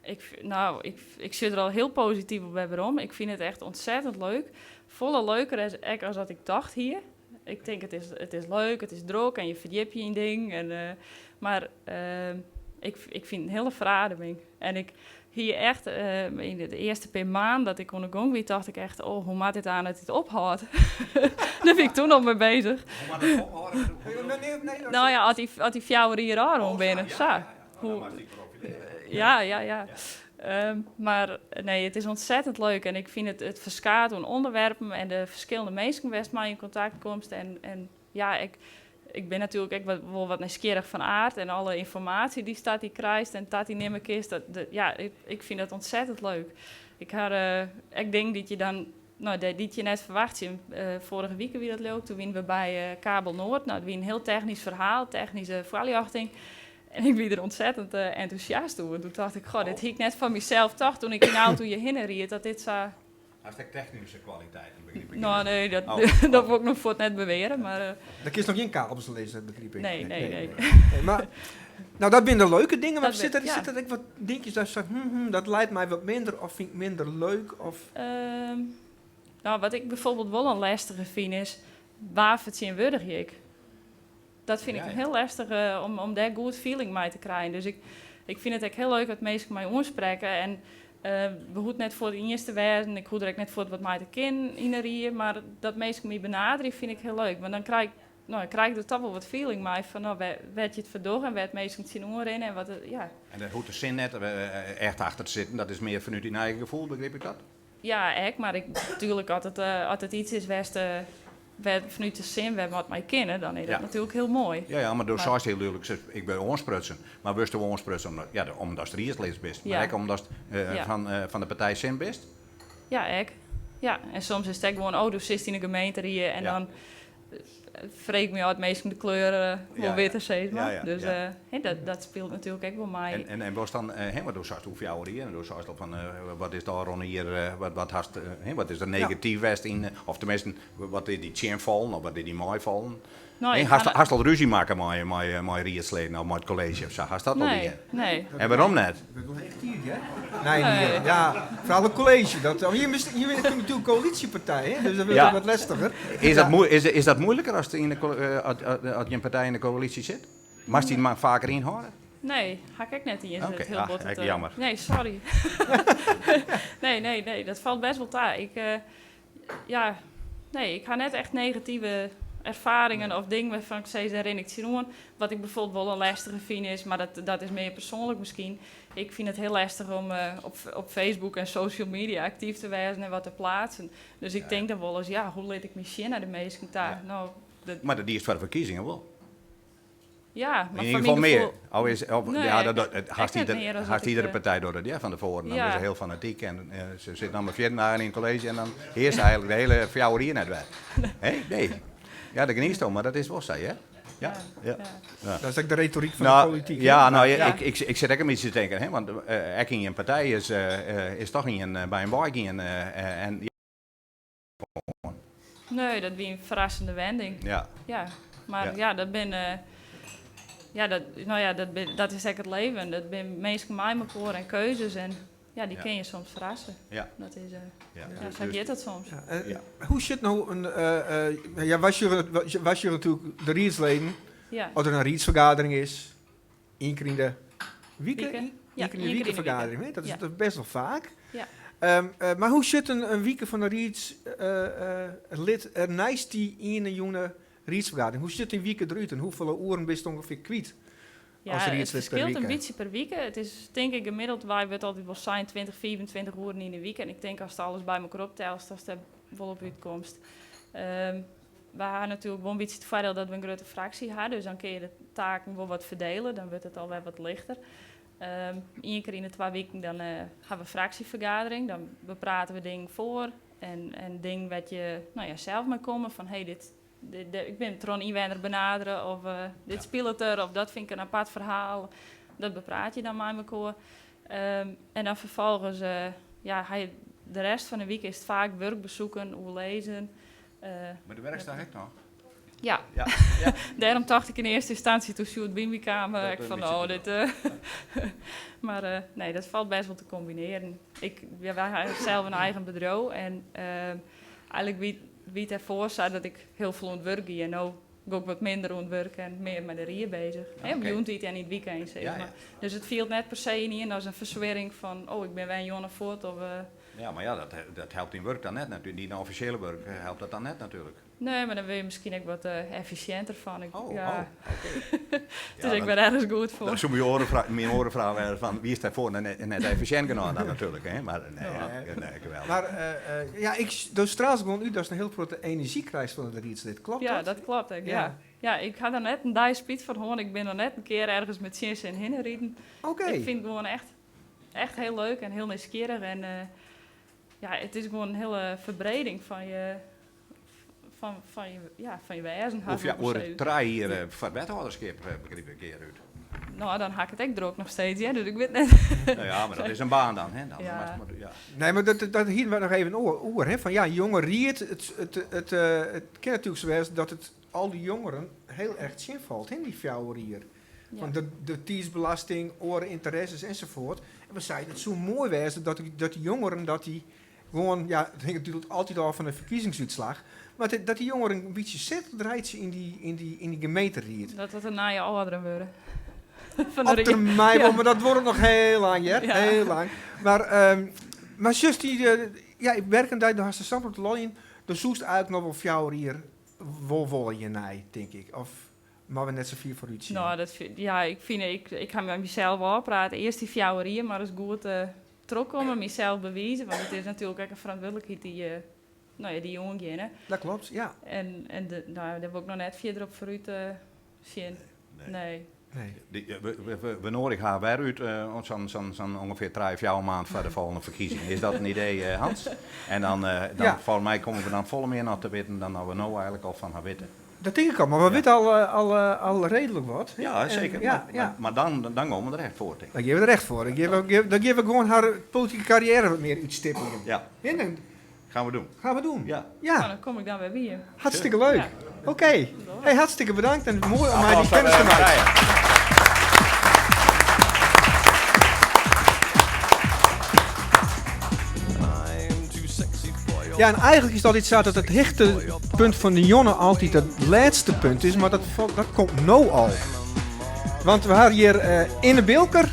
Ik, no, ik, ik sjoch der al hiel posityf op werom. Ik fyn it echt ûntsettend leuk. Folle leuker as, ek as dat ik tocht hie. Ik tink, it is leuk, it is drok en je ferdjipje yn dingen. En, mar ik, ik fyn it in hiele ferademing. En ik hie echt, yn de earste pear maand dat ik oan de gong wie, tocht ik echt, oh, hoe moat dit oan dat dit ophâldt? Dêr wie ik toen al mei beuzich. Hoe moat it ophâlde? Nee, nee, nee, No ja, as dy 4 jier ôfrûn binne, sa. Hoe, ja, ja, ja. Mar nee, it is ûntsettend leuk en ik fyn it, it ferskaat oan ûnderwerpen en de ferskillende minsken wêr'tst mei yn kontakt komst. En, en ja, ik, ik bin natuerlik ek wat, wol wat nijsgjirrich fan aard en alle ynformaasje dy'tst dat dy krijst en dat dy nimme kinst, dat, dat, ja, ik, ik fyn dat ûntsettend leuk. Ik ha ek dingen dy't je dan, no, dy't je net ferwachtsje. Foarige wike wie dat leuk, toen wiene we by Kabel Noord. No, it wie in hiel technysk ferhaal, technyske foarljochting. En ik wie der ûntsettend entûsjast oer. Doe tocht ik, goh, dit hie ik net fan mysels tocht toen ik yn de auto hjirhinne ried, dat dit sa... Hast ek technyske kwaliteiten, begryp ik? No, nee, dat, Oh. dat wol ik noch fuort net beweare, mar... Dan kinst noch gjin kabels lizze, begryp ik. Nee, nee, nee. Nee, mar, no, dat binne de leuke dingen, mar Dat sit der, ja. sit der ek wat dinkjes dat sa, dat leit my wat minder of fyn ik minder leuk? Of? No, wat ik byfoarbyld wol in lêstige fyn is, wa fertsjintwurdigje ik? Dat fyn ik in hiel lêstige om, om dêr goed feeling mei te krijen. Dus ik, ik fyn it ek hiel leuk dat minsken my oansprekke en we hoege net foar it iens te wêzen, ik hoech der ek net fuort wat mei te kinnen yn de rie, mar dat minsken my benaderje fyn ik hiel leuk. Want dan krij ik, no, dan krij ik der toch wol wat feeling mei fan no, wêr, wêr't je it foar dogge en wêr't minsken tsjinoan rinne en wat it, ja. En dêr hoecht de sin net echt achter te sitten, dat is mear fanút dyn eigen gefoel, begryp ik dat? Ja, ek, mar ik, natuerlik as it, as it yts is wêr'tst, wêr fanút de sin wer wat mei kinne, dan is dat natuerlik hiel moai. Ja, ja, mar do Mar seist hiel dúdlik, sis, ik bin oansprutsen. Mar wurdsto oansprutsen omdat, ja, omdatst riedslid bist, mar Ja. ek omdatst Ja. fan, fan de partij Sin bist? Ja, ek. Ja, en soms is it ek gewoan, oh, do sitst yn de gemeenterie en Ja. dan Freegje my ôf oft minsken de kleur wol witte, sis mar. Dus dat spilet natuerlik ek wol mei. En watst dan, hè, want do seist oer 4 jier en do seist al fan wat is de ôfrûne jier, wat hast, hè, wat is der negatyf west yn, of teminsten, wat is dy tsjinfallen of wat is dy meifallen? No, Hè, ik hast, ha hast al rúzje makke mei riedsleden of mei it kolleezje of sa? Hast dat al Nee, dien? nee. En wêrom net? Het wordt wel heech tiid, hè? Nee, nee. Ja, foaral it kolleezje. Dat, oh, jim, jim binne natuerlik in koälysjepartij, hè? Dus dat wurdt Ja. wat lestiger. Is dat, Ja. moe- is dat moeilijker as, yn de, as jin partij yn de koälysje sit? Moatst dy mar faker ynhâlde? Nee, ha ik ek net iens. Oké, Het heel ah, bot ek het, jammer. Nee, sorry. Nee, nee, nee, dat falt best wol ta. Ik, ja, nee, ik ha net echt negative erfaringen of dingen wêrfan't ik sis, dêr rin ik tsjinoan. Wat ik bijvoorbeeld wol in lêstige fyn is, mar dat is mear persoanlik miskien. Ik fyn it hiel lêstich om op Facebook en social media aktyf te wêzen en wat te pleatsen. Dus ik tink dan wolris, ja, hoe lit ik my sjen nei de minsken ta? No, dat Mar dat diest foar de ferkiezingen wol. Ja, mar Yn foar ieder gefal myn mear. gefoel Of is, of, Nee, ja, dat, ek dat, hast net ieder, mear as hast dat ik, iedere partij docht dat, ja, fan tefoaren. Dan binne se hiel fanatyk en se sitte dan mar 14 dagen yn it kolleezje en dan hearst se eigenlik de hiele 4 jier net wer. Hé? Nee. Ja, dêr gniist om, mar dat is wol sa, hear. Ja, ja. Ja. Dat is ek de retoryk fan de Nou, polityk, hè? ja, nou, ja, ik sit ek in bytsje te tinken, hè, want ek yn in partij is toch ien by in wei gien en Nee, dat wie in ferrassende wending. Ja, mar ja, dat bin, ja, dat, no ja, dat, bin, dat is ek it leven. Dat binne minsken mei mekoar en keuzes en ja, dy kinne je soms ferrasse. Dat is, ja, sa giet dat soms. Ja, hoe sit no in, ja, wy sjogge natuerlik de riedsleden, as der in riedsfergadering is, ien kear yn de wike? Wike. Ien Ja, kear yn de ien kear wike yn de wike. fergadering, hè? Dat is Ja. best wol faak. Ja. Mar hoe sit in wike fan in riedslid er neist dy iene jûne riedsfergadering? Hoe sit dyn wike derút en hoefolle oeren bist ûngefear kwyt Ja, as it riedslid per ferskilt in wike? bytsje per wike. It is tink ik gemiddeld, wy wurdt altyd wol sein 20, 25 oeren yn de wike. En ik tink ast alles by mekoar optelst, datst dêr wol op útkomst. Wy ha natuerlik wol in bytsje it foardiel dat we in grutte fraksje ha, dus dan kinne je de taken wol wat ferdele, dan wurdt it alwer wat lichter. Ien kear yn de 2 wiken dan ha we fraksjefergadering, dan beprate we dingen foar en dingen wêr't je, no ja, sels mei komme fan hey, dit, dit, dit, ik bin troch in ynwenner benadere of dit spilet der of dat fyn ik in apart ferhaal. Dat beprate je dan mei mekoar. En dan ferfolgens, ja, ha je de rest fan de wike is it faak wurkbesoeken, oerlizzen. Mar do wurkest ek noch? Ja. Ja. Dêrom tocht ik yn earste ynstânsje toen Sjoerd by my kaam, Dat ik een fan, bytsje oh, te dit, mar, nee, dat falt best wol te kombinearjen. Ik, ja, wy ha sels in eigen bedriuw en eigenlik wie it dêrfoar sa dat ik hiel folle oan it wurk gie en no gean ik wat minder oan it wurk en mear mei de rie bezich. Hè, op jûntiid en yn it wykein, sis mar. Dus it fielt net per se ynien as in ferswierring fan, oh, ik bin wer in jûn fuort of, Ja, mar ja, dat helpt dyn wurk dan net natuerlik. Dyn offisjele wurk helpt dat dan net natuerlik. Nee, mar dan wurde je miskien ek wat effisjinter fan. Ik, Oh, ja. oh, oké. It is ek wer ergens goed foar. Dan soe myn oare fraach wêze fan, wie is dêrfoar net effisjint genôch dan natuerlik, hè? Mar nee, ja, nee, geweldig. Mar, ja, ik, do straalst gewoan út datst in hiel protte enerzjy krijst fan it riedslid. Klopt Ja, dat? dat klopt ek, ja. Ja, ik ha der net in dei spyt fan hân. Ik bin noch net in kear ergens mei tsjinsin hinne riden. Ik fyn it gewoan echt hiel leuk en hiel nijsgjirrich. En, ja, it is gewoan in hiele ferbreding fan je, fan je, ja, fan je wêzen, Of ja, ha ik wol oer sizze. 3 jier foar wethâlderskip, begryp ik kear út. No, dan ha ik it ek drok noch steeds, ja, dus ik wit net. No ja, mar dat is in baan dan, hè? Dan Ja. moatst mar, ja. Nee, mar dat hiene we noch even oer, hè? Fan ja, jonge ried, it kin natuerlik sa wêze dat it al dy jongeren hiel erch tsjinfalt, hè, dy 4 jier. Fan de tiidsbelasting, oare ynteresses ensafuort. En we seinen, it soe moai wêze dat dy jongeren, dat dy gewoan, ja, it hinget natuerlik altyd ôf fan de ferkiezingsútslach, mar dat dy jongeren in bytsje setteld reitsje yn dy gemeenteried. Dat dat de nije âlderen wurde. Fan de Op ried. termyn wol, Ja. mar dat duorret noch hiel lang, hear. Ja. Hiel lang. Mar sjochst dy, ja, ik merk dat do hast der sa'n protte lol yn, do soest eigenlik noch wol 4 jier wol wolle hjirnei, tink ik. Of moatte we net sa fier foarút sjen? No, dat ja, ik fyn, ik ha mei mysels ôfpraat. Earst dy 4 jier, mar ris goed, trochkomme, mysels bewize. Want it is natuerlik ek in ferantwurdlikheid dy't je, no ja, dy't je oangeane. Dat klopt, ja. En de, no, dêr wol ik noch net fierder op foarút, sjen. Nee. Nee. Nee. We noadigje har wer út, sa'n ûngefear trije, fjouwer maand foar de folgjende ferkiezing. Is dat in idee, Hans? En dan Ja. folgens my komme we dan folle mear noch te witten dan we no eigenlik al fan har witte. Dat tink ik al, mar we witte al, al, al reedlik wat. Ja, seker. Ja, ja. Mar, mar dan, dan gean we der echt foar, tink ik. Dan gean we der echt foar. Dan gean we, dan gean we gewoan har politike karriêre wat mear útstippeljen. Ja. Ja, dan Gaan we doen. Gaan we doen. Ja. Ja. Nou, dan kom ik dan wer by je. Hartstikke leuk. Ja. Oké. Hey, hartstikke bedankt en moai om mei dy kennis te meitsjen. Ja, en eigentlik is it altyd sa dat it hichtepunt fan de jûn altyd it lêste punt is, mar dat, dat komt no al. Want we hawwe hjir uh, Inne Bilker,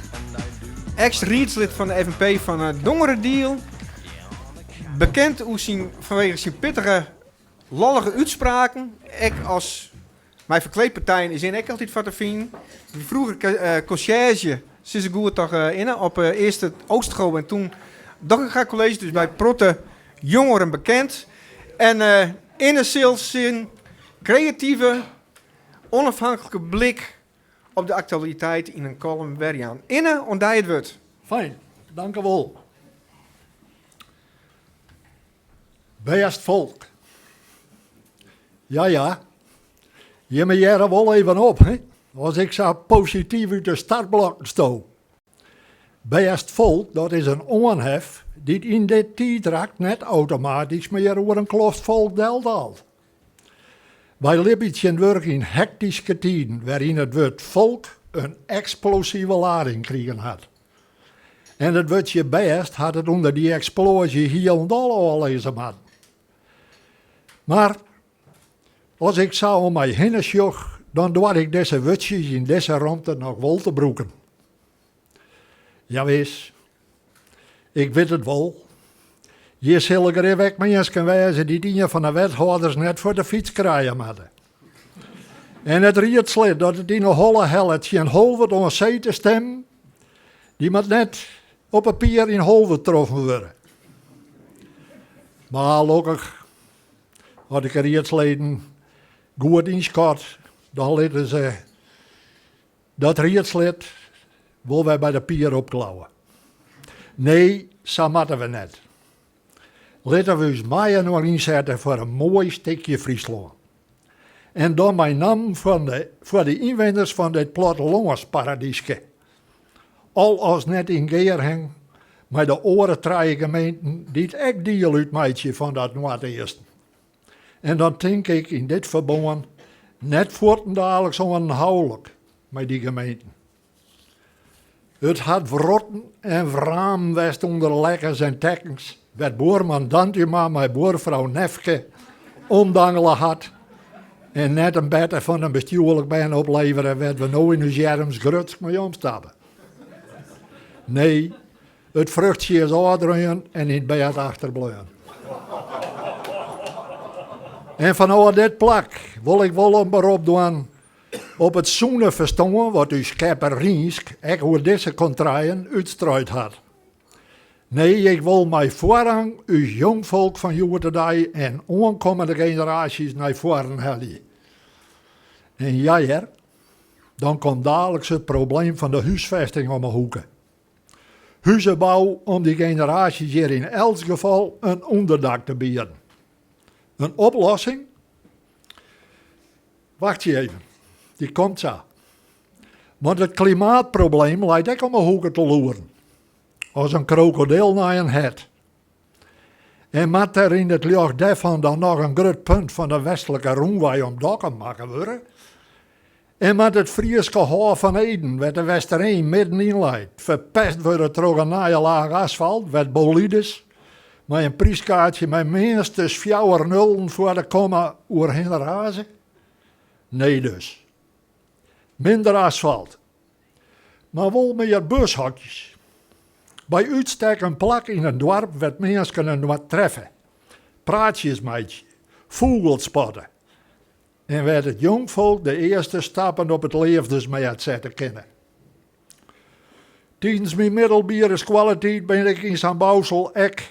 eks-riedslid fan de FNP fan uh, Dongeradiel. Bekend oer syn, fanwege syn pittige, lollige útspraken. Ek as mei ferkleedpartijen is Inne ek altyd foar te finen. Wie froeger eh, conciërge, sis ik goed toch eh, Inne, op uh, earst it Oostergo en toen Dockinga College, dus by protte jongeren bekend. En uh, Inne sil syn kreative, ûnôfhinklike blik op de aktualiteit yn in kollum werjaan. Inne, oan dy it wurd. Fijn, dankewol. Bêst folk. Ja, ja. Jimme hearre wol even op, hè? As ik sa posityf út de startblokken sto. Bêst folk, dat is in oanhef dy't yn dit tiidrek net automatysk mear oer in kloft folk deldaalt. Wy libje tsjintwurdich yn hektyske tiden wêryn it wurd folk in eksplosive lading krigen hat. En it wurdsje bêst hat it ûnder dy eksploazje hielendal ôflizze moatten. Mar as ik sa om my hinne sjoch, dan doar ik dizze wurdsjes yn dizze romte noch wol te brûken. Jawis, ik wit it wol. Hjir sille grif ek minsken wêze dy't ien fan de wethâlders net foar de fyts krije moatte. En it riedslid dat it yn 'e holle hellet tsjin Holwert oan See te stimmen, dy moat net op 'e pier yn Holwert troffen wurde. Mar lokkich, as ik de riedsleden goed ynskat, dan litte se Dat riedslid wol wer by de pier opklauwe. Nee, sa moatte we net. Litte we ús mei-inoar ynsette foar in moai stikje Fryslân. En dan mei nammen foar de ynwenners fan dit plattelânsaradyske. Al as net yn gearhing mei de oare trije gemeenten dy't ek diel útmeitsje fan dat Noardeasten. En dan tink ik yn dit ferbân net fuortendaliks oan in houlik mei dy gemeenten. It hat wrotten en wramen west ûnder lekkens en tekkens, wêr't buorman Dantuma mei buorfrou Nefke omdangele hat en net in berte fan in bestjoerlik bern oplevere wêr't we no yn ús earms grutsk mei omstappe. Nee, It fruchtsje is ôfdreaun en yn 't bêd achterbleaun. En fanôf dit plak wol ik wol in berop dwaan op it sûne ferstân wat ús skepper Rynsk ek oer dizze kontreien útstruid hat. Nee, ik wol mei foarrang ús jongfolk fan hjoed-de-dei en oankommende generaasjes nei foaren helje. En ja hear, dan komt daliks it probleem fan de húsfesting om 'e hoeke. Huzebou om dy generaasjes hjir yn elts gefal in ûnderdak te bieden. In oplossing? Wachtsje even, dy komt sa. Want it klimaatprobleem leit ek om 'e hoeke te loeren. As in krokodil nei in hert. En moat der yn it ljocht dêrfan dan noch in grut punt fan de westlike rûnwei om Dokkum makke wurde? En moat it Fryske Hôf fan Eden, wêr't de Westereen middenyn leit, ferpest wurde troch in nije laach asfalt, wêr't bolides mei in pryskaartsje mei minstens fjouwer nullen foar de komma oerhinne raze? Nee dus. Minder asfalt. Mar wol mear bushokjes. By útstek in plak yn in doarp wêr't minsken inoar treffe, praatsjes meitsje, fûgels spotte en wêr't it jongfolk de earste stappen op it leafdesmêd sette kinne. Tidens myn middelbiere skoalletiid bin ik yn sa'n bousel ek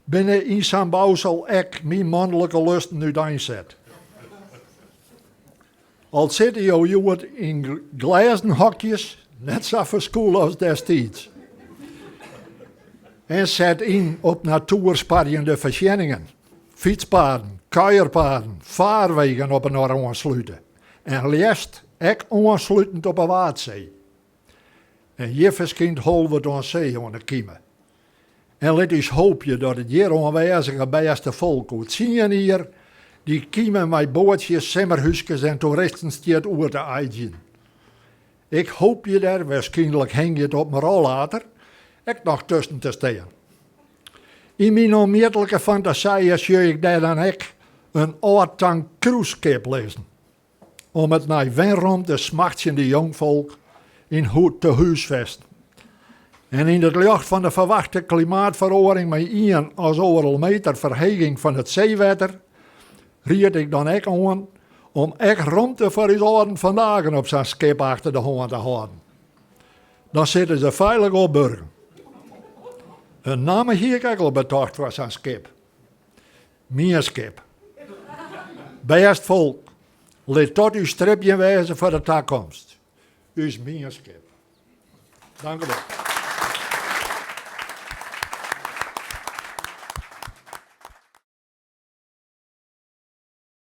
binne yn sa'n bousel ek myn manlike lusten úteinset. Al sitte jo hjoed yn glêzen hokjes, net sa ferskûle as destiids. En set yn op natoersparjende foarsjenningen. Fytspaden, kuierpaden, farwegen op inoar oanslute en leafst ek oanslutend op 'e Waadsee. En hjir ferskynt Holwert oan See oan de kime. En lit ús hoopje dat it hjir oanwêzige bêste folk oer tsien jier dy kime mei boatsjes, simmerhúskes en toeristen stiet oer te eidzjen. Ik hoopje der, wierskynlik hingjend op myn rollator, ek noch tusken te stean. Yn myn ûnmjitlike fantasije sjoch ik dêr dan ek in âld tank cruiseskip lizzen, om it nei wenromte smachtsjende jongfolk yn te húsfesten. En yn it ljocht fan de ferwachte klimaatferoaring mei ien as oardel meter ferheging fan it seewetter, ried ik dan ek oan om ek romte foar ús âlden fan dagen op sa'n skip achter de hân te hâlden. Dan sitte se feilich opburgen. In namme hie ik ek al betocht foar sa'n skip. Mienskip. Bêst folk, lit dat ús stribjen wêze foar de takomst. Us mienskip. Dankewol.